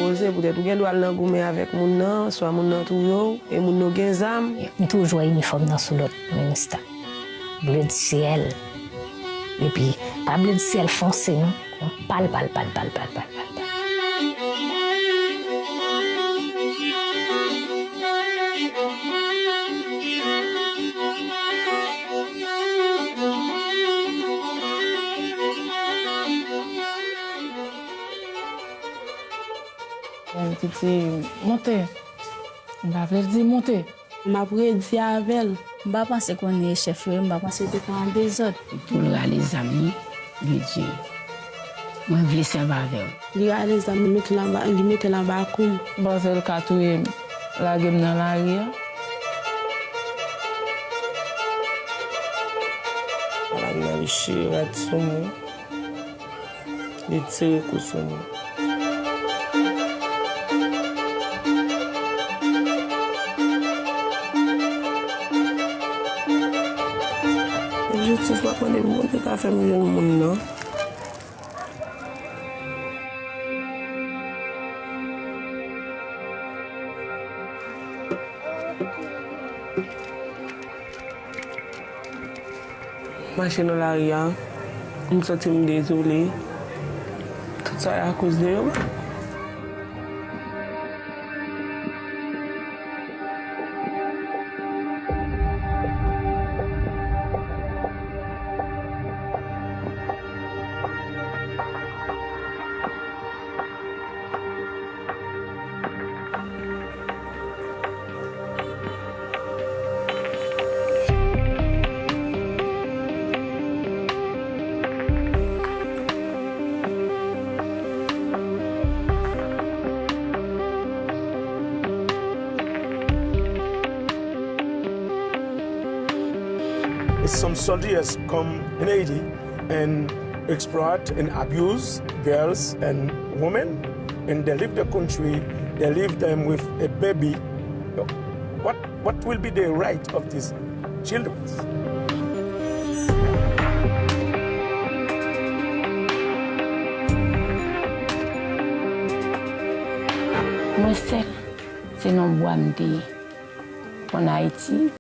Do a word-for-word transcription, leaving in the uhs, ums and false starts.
Poze, poutèt ou gen dwa al nan goumen avèk moun nan, swa moun nan touye w, e moun yo gen zam. M toujou wè inifòm nan sou lòt minista. Bleu de ciel. Epi, pa bleu de ciel fonse, non. Pal, pal, pal. Moun ki di, "Monte." M pa vle l di, "Monte." M ap redi avè l. M pa panse konnen e chèf yo ye, m pa panse yo te ka an dezòd. Pou l rale zam li, li di, "Mwen vle sèvi avè w." Li rale zam li, mete l anba, li mete l anba kou m. M panse l ka touye m, lage m nan lari a. Madam nan li chire rad sou mwen. Li tire kou sou mwen. Jistis m ap mande pou Bondye ka fè m jwenn moun nan. Mache nan lari a, m santi m dezole. Tout sa e akoz de yo. Some soldiers come in Haiti and exploit and abuse girls and women, and they leave the country, they leave them with a baby. What, what will be the right of these children? Mwen sèl, se nan bwa m te ye. Ann Ayiti,